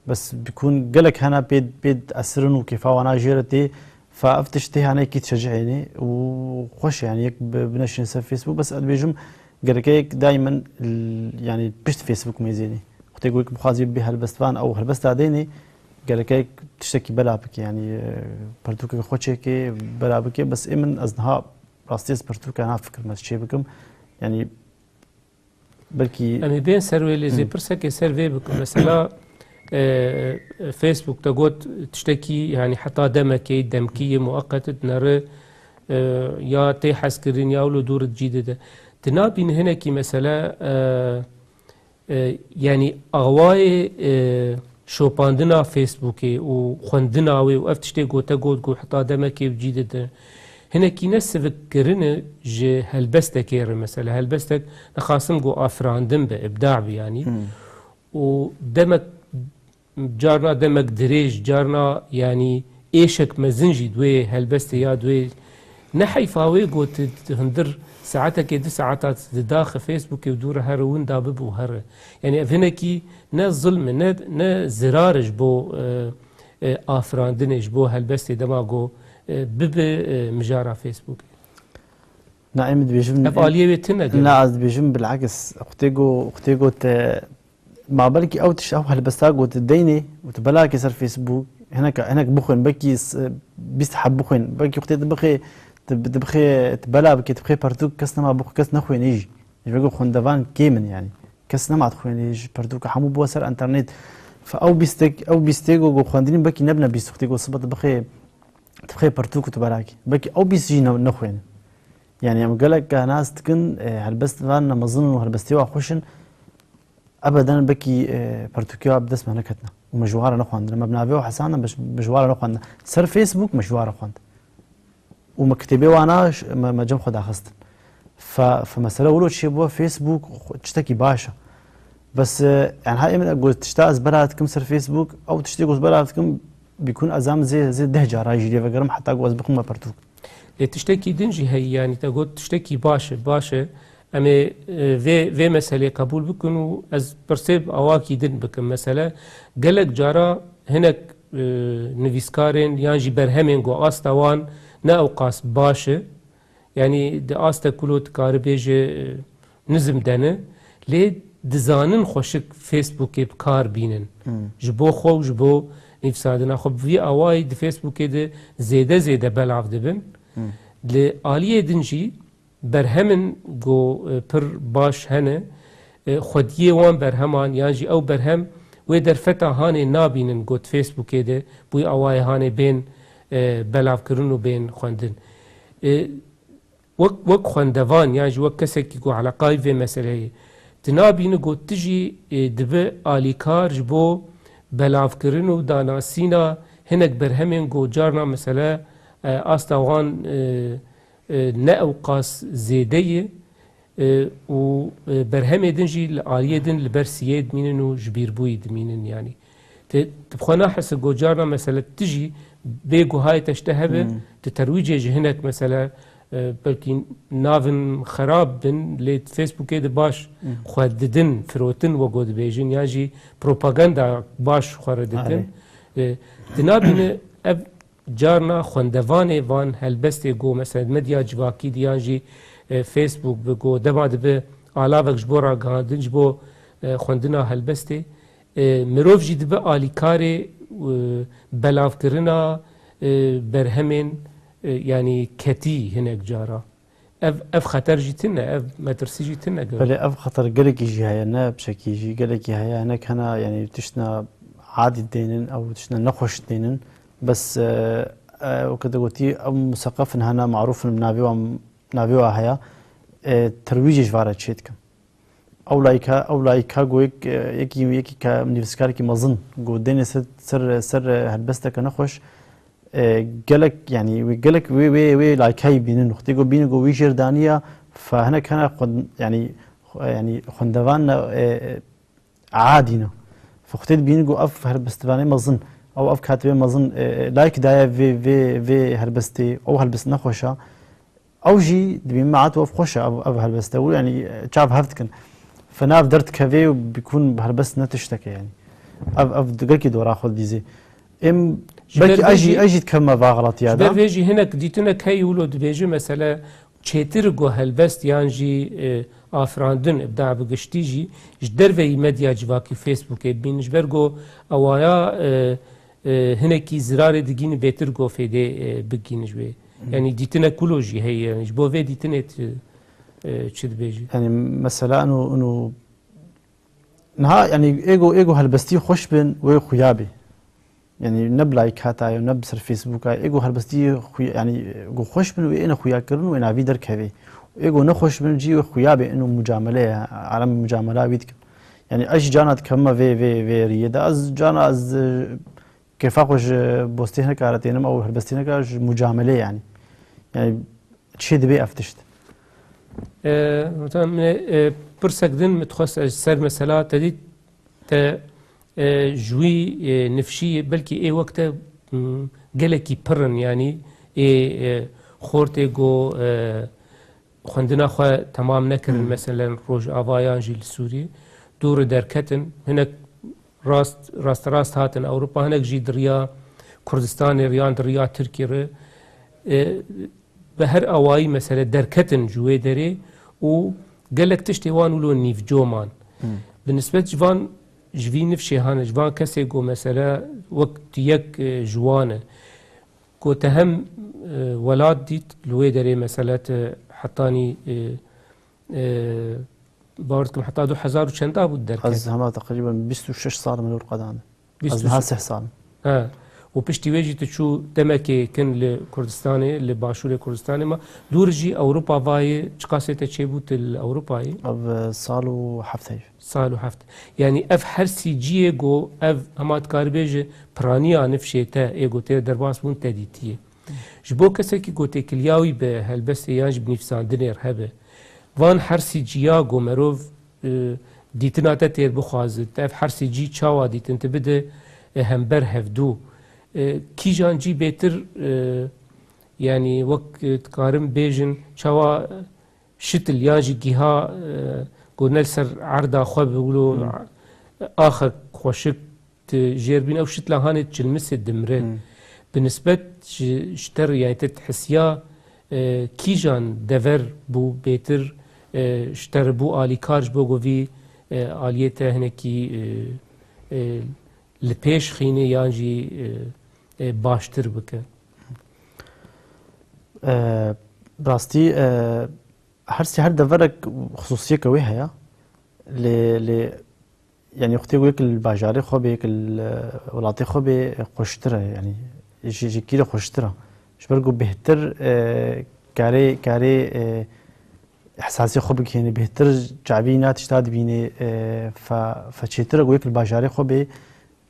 Bes bikûn gelek hene pê, pê diesirin û kêfa wana jê re tê. Fa ev tişt tê hene yekî dişecihênê û xweş e, yani yek bi-, bineşîne ser Facebook. Bes ez dibêjim gereke yek daîmen l-, yani pişt Facebook mêzênê. Wextê ku yek bixwazî bibê helbestvan ew helbesta dênê, gereke yek tiştekî bela bike, yani, e, pirtûkeke xwe çêke, bela bike. Bes ê min ez niha rastî ez pirtûka na fikir me çê bikim. Yani Belkî Em ê bên ser wê lê zê pirsekê ser vê bikim. Mesela, e, Facebook te got tiştekî, yani heta demekê, demkî yê muqeqet dinere, e, ya tê hezkirin ya wilo dûr cî dide. Di nabîn hinekî mesela, e, e, yani awayê, e, şopandina Facebookê û xwendina wê û ev tiştê gote got ku heta demekê cî dide. hinekî ne sivikkirinê ji helbestekê re, mesela helbestek nexasim ku afirandin be, ibda be yanî. Hmm. Û demek, carna demek dirêj, carna yanî êşek mezin jî di wê helbestê ya di wê, ne heyfa wê got, tu hundir saetekê, du saeta tu di daxê Facebookê û dû re here winda bibe û here. Yanî ev hinekî ne zilm e, ne, ne zirar e ji bo, e, e, afirandinê, ji bo helbestê dema got, e, bibe, e, mijara Facebookê. Na, em dibêjin, Ev aliyê wê tune ne, dibe. Ez dibêjim bilakis. Xwedê got, Xwedê got, e, ma belkî ew tişt, ew helbesta got deynê û tu belakê ser Facebook, hinek, hinek bixwên, belkî s-, bîst heb bixwên, belkî Xwedê tu bixê, tu, tu bixê, tu bela bikê, tu bixê pertûk, kes nema bixwe, kes nexwêne jî. Ji vê got xwendevan kêm in yanî. Kes nema dixwêne ji pertûka, hemû bû ser enternet. Fe ew bîstek, ew bîstê got, got xwendinî belkî nebine bîst, Xwedê got sibe tu bixê, tu bixê pertûk û tu belakî. Belkî ew bîst jî ne, nexwêne. Yanî em gelek nas dikin, e, helbestvan ne mezin û helbestê wa xweş in. Ebeden belkî, e, pertûkiya bi dest me neketine û me ji wan re nexwendine. Me bi navê û hesabê me ji, me ji wan re nexwendine. Ser Facebook me ji wan re xwend. Û me kitêbê wana ş-, me, me cem xwe daxistin. Fe, fe mesele wilo çêbû, Facebook xwe, tiştekî baş e. Bes, e, yani ha ê min got tişta ez belav dikim ser Facebook, ew tiştê ku ez belav dikim, bîkun ez em zê, zê deh cara jî lê vegerim heta ku ez bixwim me pertûk. Lê tiştekî din jî heye, yanî te got tiştekî baş e, baş e. Em ê, e, vê, vê meselê qebûl bikin û ez pirsê bi awakî din bikim. Mesele, gelek cara hinek, e, nivîskarên yan jî berhemên ku asta wan ne ewqas baş e. Yanî di asta ku lo dikare bêje, e, nizm de ne. Lê dizanin xweşik Facebookê bi kar bînin. Hmm. Ji bo xwe û ji bo nivîsandina xwe. Bi vî awayî di Facebookê de zêde zêde belav dibin. Hmm. Li aliyê din jî berhemin ku, e, pir baş hene, e, xwediyê wan berheman yan jî ew berhem wê derfeta hanê nabînin got Facebookê de, bûyî awayê hanê bên, e, belavkirin û bên xwendin. E, wek, wek xwendevan yan jî wek kesekî ku eleqayî vê meseleyê, tu nabînî got tu jî, e, dibe alîkar ji bo belavkirin û danasîna hinek berhemên ku carna mesele, e, asta wan, e, e, ne ewqas zêde ye, e, û, e, berhemê din jî li aliyê din li ber siyê dimînin û ji bîrbûyî dimînin yanî. Te, tu bi xwe nahese ku carna mesele tu jî bê guhayê te ji te hebe, Hmm. tu terwîcê ji hinek mesele, e, belkî navin xerab bin, lê Facebookê de baş Hmm. xwe didin, firotin wego dibêjin, yan jî propaganda baş xwe re dikin. Arê. E, tu nabîne ev carna xwendevanê van helbestê ku mesela medya civakî diyan jî, e, Facebook bi ku dema dibe alavek ji bo ragihandin, ji bo, e, xwendina helbestê, e, mirov jî dibe alîkarê, e, belavkirina, e, berhemên, e, yanî ketî hinek cara. Ev, ev xeter jî tune, ev metirsî jî tune gel. Belê ev xeter gelekî jî heye, ne piçekî jî gelekî heye. Hinek hene, yanî tiştine adî deynin, ew tiştine nexweş deynin. Bes, e, e, weke te gotî, ew museqefin hene, marûfin bi navê wan, navê wan heye. E, terwîcê ji van re çê dikin. Ew layîka, ew layîka go yek, e, yekî, yekî ka nivîskarekî mezin go deynê ser, ser, ser, e, helbesteke nexweş, e, gelek, yanî wê gelek wê, wê, wê layîkayî bînin. Wextê go bînin go wî jêr daniya, fe hinek hene xwend-, yanî, xwe-, yanî xwendevan ne, e, e, adî ne. Fe wextê dibînin go ev helbestvanê mezin, ew ev katibê mezin, e, e, layîk daye vê, vê, vê helbestê, ew helbest nexweş e. Ew jî dibî me hat ev xweş e, ev, ev helbeste û yanî çav hev dikin. Fe nav derdikevê û bikûn helbest ne tişteke yanî. Ev, ev gelkî dora xwe didîzê. Em Ji ber belkî vê ez jî, jî ez jî dikevime va xelatiya Ji de. ber vê jî hinek dîtinek heye wilo dibêje mesele çêtir ku helbest yan jî, e, afirandin ibda bi giştî jî ji derveyî medya civakî Facebookê bîn. Ji ber ku ewaya, e, e, hinekî zirarê digînî bêtir ku fêdê, e, bigînî ji wê. Yanî dîtinek wilo jî heye, yanî ji bo vê dîtinê tu, e, çi dibêjî? Yanî mesela ino, ino niha yanî ê ku, ê ku helbestî xweş bin wê xuya bê. Yanî ne bi layîk hata ye, ne bi ser Facebooka ye. Ê ku helbestî xuya, yanî ku xweş bin wê êne xuya kirin wê navî derkevê. Ê ku nexweş bin jî wê xuya bê, ino mucamele ye, alem mucamela wî dikin. Yanî ez jî cana dikevime vê, vê, vê riyê de. Ez cana ez, e, kêfa xwe ji bostê hinek re tênim, ew helbestê hinek re ji mucamelê yanî. Yani çê dibe ev tişt? E, Muhterem, min, e, pirsek din min dixwest ez ser mesela te dît, te, e, ji wî, e, nifşî belkî ê wek te, m, gelekî pir in, yanî ê, e, xortê go, e, xwendina xwe temam nekirin, Hmm. meselen Rojava yan jî li Sûriyê dû re derketin. Hinek rast, rasterast hatin Ewropa, hinek jî di riya Kurdistanê re yan di riya Tirkiyê re, e, bi her awayî mesele derketin ji wê derê û gelek tiştê wan wilo nîvco man. Hmm. Bi nisbet ji van, ji vî nifşê hane, ji van kesê ku mesele wek tu yek, e, ji wan e. Ku te hem, e, welat dît, li wê derê mesele te hetanî, e, e, bawer dikim heta du hezar û çenda bû derket. Ez hema teqrîben bîst û şeş sal min li wir qedane. Ez niha sih sal im. Ha. Û piştî wê jî tu çû demekê kin li Kurdistanê, li başûrê Kurdistanê ma. Dûr jî Ewropa vayê, çiqasê te çêbû tu li Ewropayê? Ev, e, sal û heft heyv. Sal û heft. Yanî ev her sî ciyê ku ev hema dikaribêje piraniya nifşê te ê ku tê derbas bûn te dîtiye. Ji bo kesekî ku têkiliya wî bi helbestê yan jî bi nivîsandinê re hebe, van her sî ciya ku merov, e, dîtina te têr bixwaze, te ev her sî cî çawa dîtin, tu bide, e, hember hevdû. E, kîjan cî bêtir, e, yanî wek, e, dikarim bêjin, çawa şitil yan jî giha, e, ku ne li ser erda xwe bi wilo Hmm. axek xweşik di jêr bîn, ew şitla hanê çilmisê dimre. Hmm. Bi nisbet ji, ji te re, yanî te dihisiya, e, kîjan dever bû bêtir, e, ji te re bû alîkar ji bo ku vî, e, aliyê te hinekî, e, e, li pêş xîne yan jî, e, e, baştir bike? E, bi rastî, e, her sî her deverek xisûsiyeke wê heye. Lê, lê, yanî wextê ku yek li bajarê xwe bê, yek li welatê xwe bê, xweştir e, yanî ji, ji kî re xweştir e. Ji ber ku bêhtir, e, karê, karê, e, ihsasê xwe bigihînê, bêhtir çavî na tişta dibînê, e, fe, fe çêtir e ku yek li bajarê xwe bê,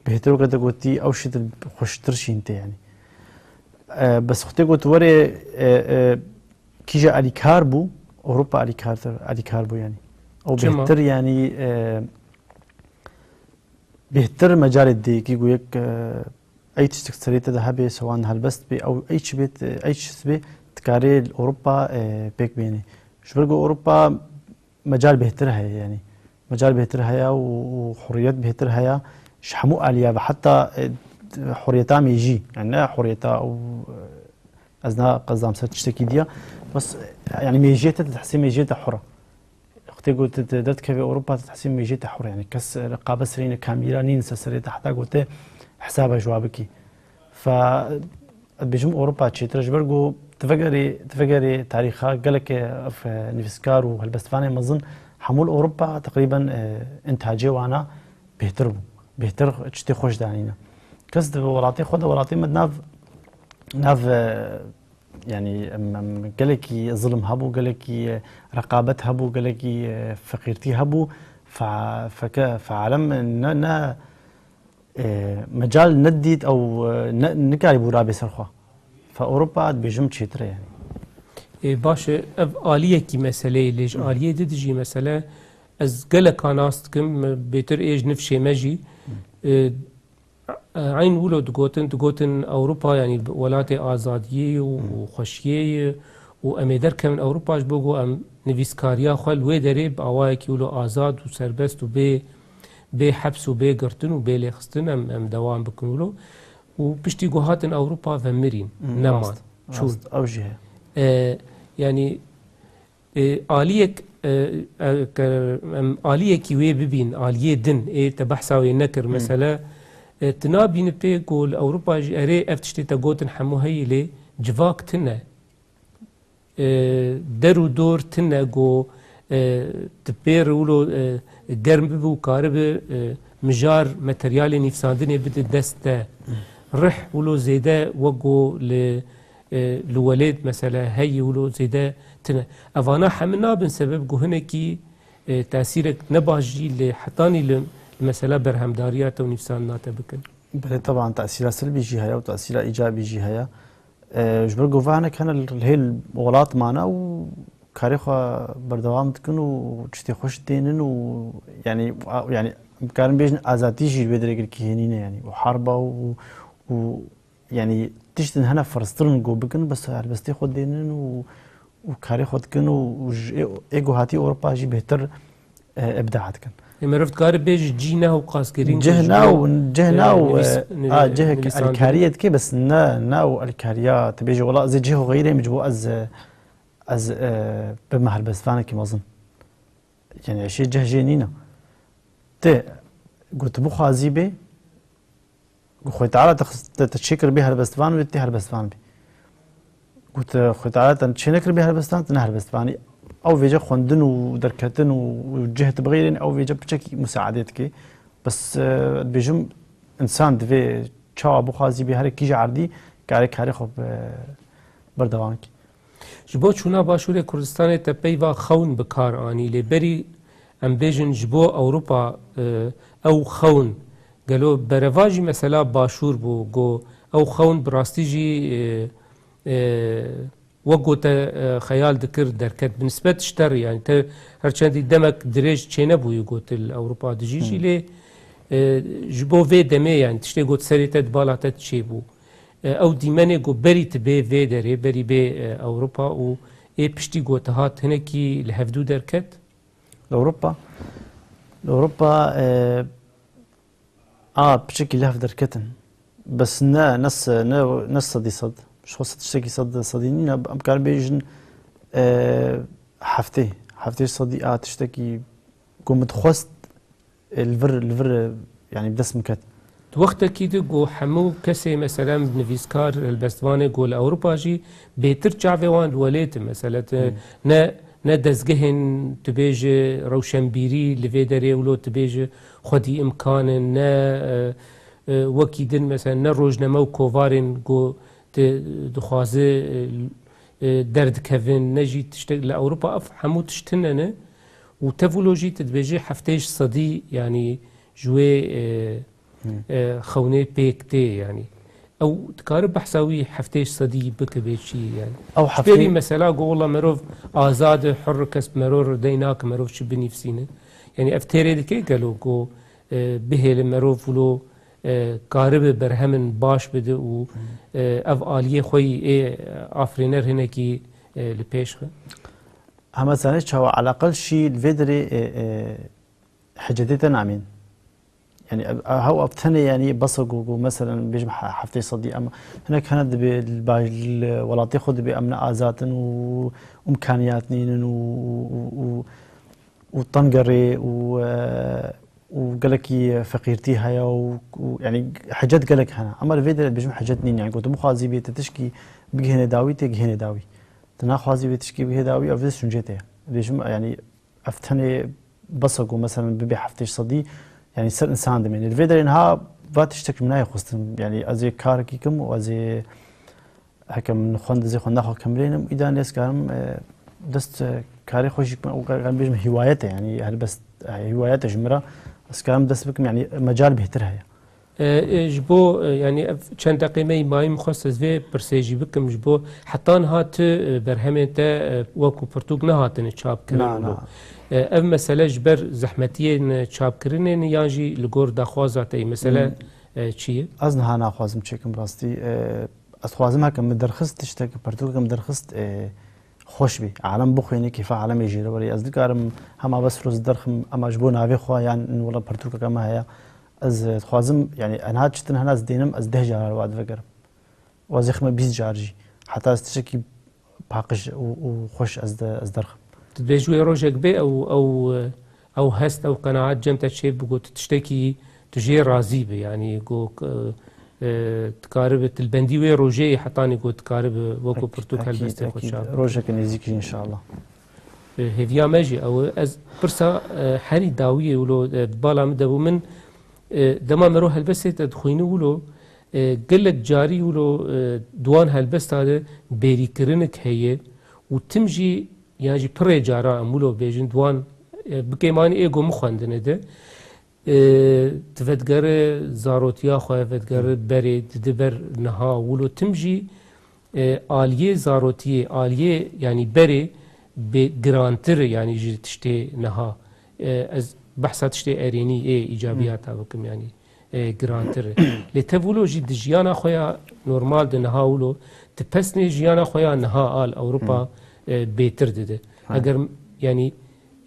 bêhtir weke te gotî, ew şitil xweştir şîn tê, yanî. E, bes wextê ku tu werê, e, e, kîje alîkar bû, Ewropa alîkartir, alîkar bû, yanî. Ew Çima? bêhtir, yanî, e, bêhtir mecalê didê, kî ku yek, e, ey tiştik serê te de hebe, sewan helbest bê, ew ey çi bê, ey çi bê, dikarê li Ewropa, e, pêk bênê. Ji ber ku Ewropa mecal bêhtir heye, yanî. Mecal bêhtir heye û, û hurriyet bêhtir heye. Ji hemû aliya ve, heta, e, hurriyeta mêjî, yanî ne hurriyeta û, e, ez naqezam ser tiştekî diya. Bes, e, yanî mêjiyê te, tu dihesê mêjiyê te hur e. Wextê ku tu, tu derdikevê Ewropa, tu dihesê mêjiyê te hur e. Yanî kes reqabet serê nîne, kamîra nîne ser serê te, heta ku te hesaba ji wa bikî. Fe, ez dibêjim Ewropa çêtir e, ji ber ku tu vegerê, tu vegerê tarîxa gelekê ev, e, nivîskar û helbestvanê mezin hemû li Ewropa teqrîben, e, întacê wana bêhtir bû. Bêhtir tiştê xweş danîne. Kes di welatê xwe de, welatê me di nav, nav, e, yanî em, em, gelekî zilm hebû, gelekî, e, reqabet hebû, gelekî, e, feqîrtî hebû. Fe, feke, fe alem ne, ne, e, mecal nedît ew, e, ne, nikarîbû rabê ser xwe. Fe Ewropa dibêjim çêtir e, yanî. Ê, baş e, ev aliyekî meseleyê, lê ji Hı. aliyê di dijî mesele, ez geleka nas dikim, bêtir ê ji nifşê me jî, Hı. e, eyn wilo digotin, digotin Ewropa, yanî welatê azadiyê ye û, Hı. û xweşiyê ye û em ê derkevin Ewropa ji bo ku em nivîskariya xwe li wê derê bi awayekî wilo azad û serbest û bê, bê heps û bê girtin û bê lêxistin em, em dewam bikin wilo. Û piştî ku hatin Ewropa vemirîn, Hmm, neman, rast, çûn. Rast, ew jî heye. E, yanî, e, aliyek, e, e, ke em aliyekî wê bibîn, aliyê din, ê te behsa wê nekir, Hmm. mesele, e, tu nabînî pê ku li Ewropa jî erê ev tiştê te gotin hemû heyî lê civak tune. E, der û dor tune ku, e, tu pê re wilo, e, germ bibe û karibe, e, mijar materyalê nivîsandinê bide dest te. Rih wilo zêde wek ku li, e, li welêt mesele heye wilo zêde tune. Evana hemî nabin sebeb ku hinekî, e, tesîrek ne baş jî li hetanî li, li mesela berhemdariya te û nivîsandina te bikin. Belê, teban tesîra silbî jî heye û tesîra îcabî jî heye. E, ji ber ku va hinek hene li hêl welat mane û karê xwe berdewam dikin û tiştê xweş dênin û, yanî, a-, yanî, em karin bêjin azadî jî li wê derê girkî hênî ne, yanî, û herba û, û, yanî, tiştin hene firstirin ku bikin, bes helbestê xwe dênin û, û karê xwe dikin û, û ji ê, ê ku hatî Ewropa jî bêhtir, e, îbda dikin. Ê, meriv dikare bêje cih ne û qasgirîn Cih ne û, cih ne û, e, a, cih alîkariyê dike, bes ne, ne û alîkariya, tu bêjî, wela ez ê cih û xeyrê min ji bo ez, e, ez, e, bibime helbestvanekî mezin. Yanî eşê cih jê nîne. Ti, ku tu bixwazî bê, ku Xwedê Teala te xist-, te, te çêkir bê helbestvan wê, tê helbestvan bî. Ku te Xwedê Teala te çênekir bê helbestvan, tu ne helbestvanî. Ew vêce xwendin û derketin û, û cih tu bixêrên, ew vêce piçekî musaedê dike. Bes, e, dibêjim, însan divê çawa bixwazî bê, her kî ji erdî, kare karê xwe be-, berdewam kî. Ji bo çûna Başûrê Kurdistanê te peyva xewn bi kar anî, lê berî em bêjin ji bo Ewropa, e, ew xewn, gelo bereva jî mesela Başûr bû, go ew xewn bi rastî jî, e, e, wek go te, e, xeyal dikir derket. Bi nisbet ji te re, yanî te her çendî demek dirêj çênebûyî go tu li Ewropa dijî jî, Hmm. lê, e, ji bo vê demê, yanî tiştê go serê te di bala te çêbû. E, ew dîmenê ku berî tu bê vê derê, berî bê, e, Ewropa û ê piştî ku tu hat hinekî li hevdû derket? Li Ewropa, li Ewropa, e, a, piçekî li hev derketin. Bes ne, ne se-, ne, ne sedî sed. Ji xwe se-, tiştekî sed, sedî nîne, em karin bêjin, e, heftê, heftê sedî a tiştekî ku min dixwest, e, li vir, li vir, e, yanî bi dest min ket. Di wextekî de ku hemû kesê, meselen, nivîskar, helbestvanê ku li Ewropa jî bêtir çavê wan li welêt e, mesele, tu Hmm. ne, ne dezgehên, tu bêje, rewşenbîrî li vê derê wilo tu bêje xwedî imkan in, ne, e, e, wekî din, meselen, ne rojname û kovarên ku tu dixwaze, e, e, derdikevin, ne jî tiştek li Ewropa ev hemû tişt tune ne. Û tev wilo jî tu dibêjî heftê ji sedî, yanî ji wê, e, Hmm. e, xewnê pêk tê, yanî. Ew dikare behsa wî heftê ji sedî bike bê çi, yanî. Ew Ji pêrî heftê mesela go wela merov azad e, hur, kes merov dey nake, merov çi binivîsîne. Yanî ev têrê dike gelo go, e, bihêle merov wilo, e, karibe berhemin baş bide û, Hmm. e, ev aliyê xwe yî ê afirîner hinekî, e, li pêş xe? Hema zanê çawa eleqel şî li vê derê, e, e, hecetê te namîn. Yanî, ev, ev, hew ev tenê, yanî, besa ku, ku, meselen, bêjim he-, heftê sedî, em hinek hene dibê li baş-, li welatê xwe dibê em ne azad in û imkaniyat nînin û, û, û, û, û tengerê û, e, û gelekî feqîrtî heye û, û, yanî, hecet gelek hene. Ama li vê derê dibêjim hecet nîn, yanî, ku tu bixwazî bê te tişkî bigihêne dawî, tê gihêne dawî. Tu naxwazî bê tişkî bigihê dawî, ev dê sûncê te ye. Dibêjim, yanî, ev tenê bes e ku, meselen, bibê heftê ji sedî, yanî ser însan dimêne. Li vê derê niha va tiştek ji min nayê xwestin. Yanî ez ê karekî kim û ez ê heke min xwend, ez ê xwenda xwe kemrênim. Îda nê ez karim, e, dest, e, karê xwe jî bikim, û karim bêjim hîwayet e, yanî helbest, e, hîwayet e ji min re. Ez karim dest bikim, yanî mecal bêhtir heye. E, e, ji bo, e, yanî ev çend deqê me yî mayî min xwest ez vê pirsê jî bikim, ji bo heta niha tu, e, berhemên te, e, wekû pirtûk nehatine çapkirin Na, wilo. Na. E, ev mesele ji ber zehmetiyên çapkirinê ne yan jî li gor daxwaza te yî? Mesele, Hmm. e, çi ye? Ez niha naxwazim çêkim rastî. E, ez dixwazim heke min derxist tiştek, pirtûkek min derxist, e, xweş bî. Alem bixwîne, kêfa alemê jê re werî. Ez dikarim hema bes firoz derxim, ema ji bo navê xwe yan wela pirtûkeke me heye. Ez, e, dixwazim, yanî, enha çitin hene ez dênim, ez deh carar wa divegerim. Wa zêxime bîst car jî. Heta ez tiştekî paqij û, û xweş ez de, ez derxim. Tu dibêjî wê rojek bê ew, ew, ew hest, ew qenaet cem te çê bigot, tu tiştekî tu jê razî bi, yanî go, e, e, dikaribe tu li bendî wê rojê yê hetanî go dikaribe wekû Ek-, pirtûk ekîd, helbestê xwe ekîd. çap bike. Rojeke nêzîk jî înşallah. E, hêviya me jî ew e. Ez pirsa, e, herî dawiyê wilo, e, di bala min de bû. Min, e, dema mero helbestê te dixwîne wilo, e, gelek carî wilo, e, di wan helbesta de bêrîkirinik heye û tim jî, yan jî pirê cara em wilo bêjin, di wan, e, bikêmanî ê ku min xwendine de, e, tu vedigere zarotiya xwe, vedigere Hmm. berê, dide ber niha wilo tim jî e, aliyê zarotiyê, aliyê, yanî berê bê girantir e, yanî ji tiştê niha. E, ez behsa tiştê erênî ê îcabiyata bikim, yanî, e, girantir e. Lê tev wilo jî di jiyana xwe ya normal de niha wilo, tu pesnê jiyana xwe ya niha al Ewropa, e, bêtir dide. Eger, yanî,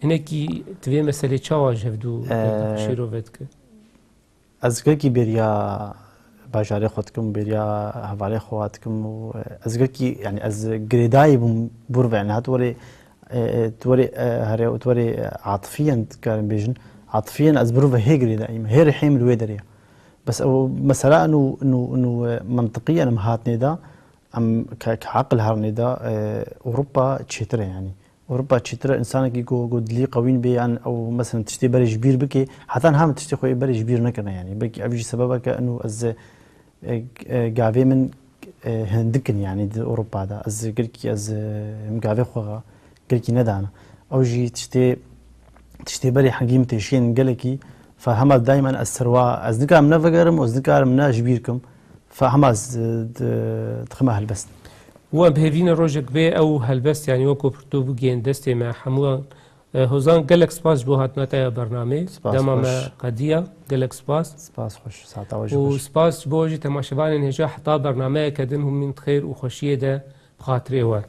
hinekî tu vê meselê çawa ji hevdû, e, şîrove dike? Ez gelkî bêriya bajarê xwe dikim, bêriya hevalê xwe dikim û, e, ez gelkî, yanî ez girêdayî bûm bûr ve, yanî hat werê, e, e, tu werê, e, here û tu werê, e, atifiyen dikarin bêjin. Atifiyen ez bûr ve hê girêdayî me, hê rihê min li wê derê ye. Bes ew mesela inu, inu, inu, e, mintiqiyen em hatnê de, em ke, ke aqil hernê de, e, Ewropa çêtir e yanî. Ewropa çêtir e, însanekî ku, ku dilî qewîn bê yan ew mesela tiştê berê ji bîr bike, heta niha min tiştê xwe yê berê ji bîr nekirine yanî. Belkî ev jî sebebek e inu ez, e, e, gavê min, e, hindik in yanî di Ewropa de. Ez gelkî ez, e, em gavê xwe gelkî nedana. Ew jî tiştê, tiştê berê hengî min têşiyên gelekî. Fe hema daîmen ez serwa, ez nikarim ne vegerim û ez nikarim ne ji bîr kim. Fe hema ez, e, di-, dixime helbest. Û em bi hêvî ne rojek bê ew helbest, yanî wek ku pirtû bigihên destê me hemûyan. E, Hozan, gelek spas ji bo hatina te ya bernameyê. Spas xweş. Dema me qediya, gelek spas. Spas xweş. Saeta we jî xweş. Û spas ji bo jî temaşevanên hêja heta bernameyeke din hûn mîn di xêr û xweşiyê de bi xatirê we.